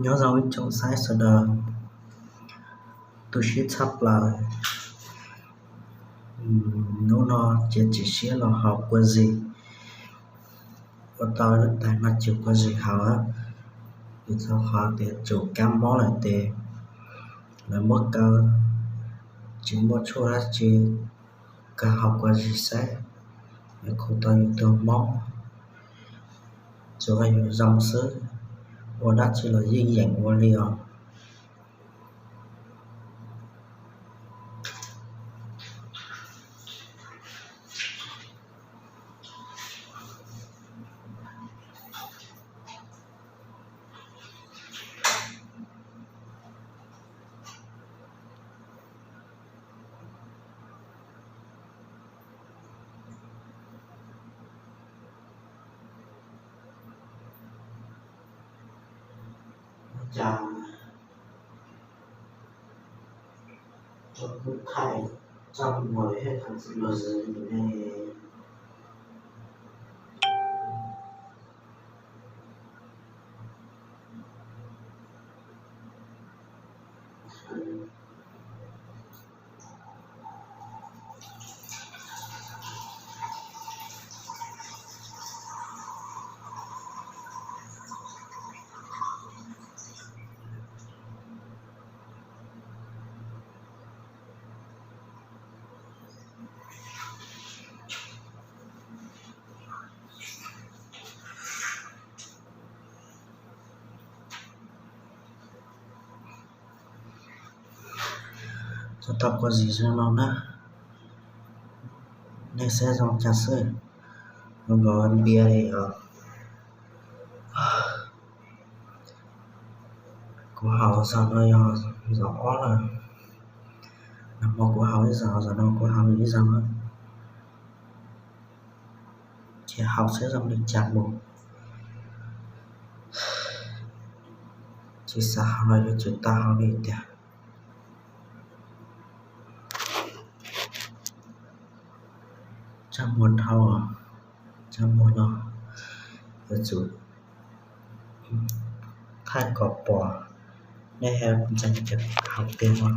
Nyob zoo ib tsoom saib sawv daws, tu siab tshaj plaws. Hnub no cia tsis siab los haus kua zis, ua tau lub tais no tsis kua zis haus. Vim txog qhov tias tsum kab mob lawm ces lawv muab kaw, tsis muaj tshuaj dab tsi, kaw haus kua zis saib, yuav khu tau yus tus mob, tsuav yus zoo xwb, ua dab tsi los yeej yeem ua li os. Cas thaij txaj muag li thiab thaij txaj muag li ne. Tau kua zis zoo no na, nej saib zoo cas xwb, nkaus npias li os. Kuv haus zaum no yog zaum ob lawm, nag hmo kuv haus ib zaug, zaum no kuv haus ib zaug, ces haus saib zoo li cas mus. Tsis xav haus los yuav tsum tau haus li tiag. Txaj muag dhau, txaj muag no yuav tsum thaij kom pom, nej ntseeg tias haus tiag no.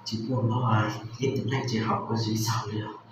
Tsis muaj mob, ib tug neeg tsis haus kua zis txaus li os.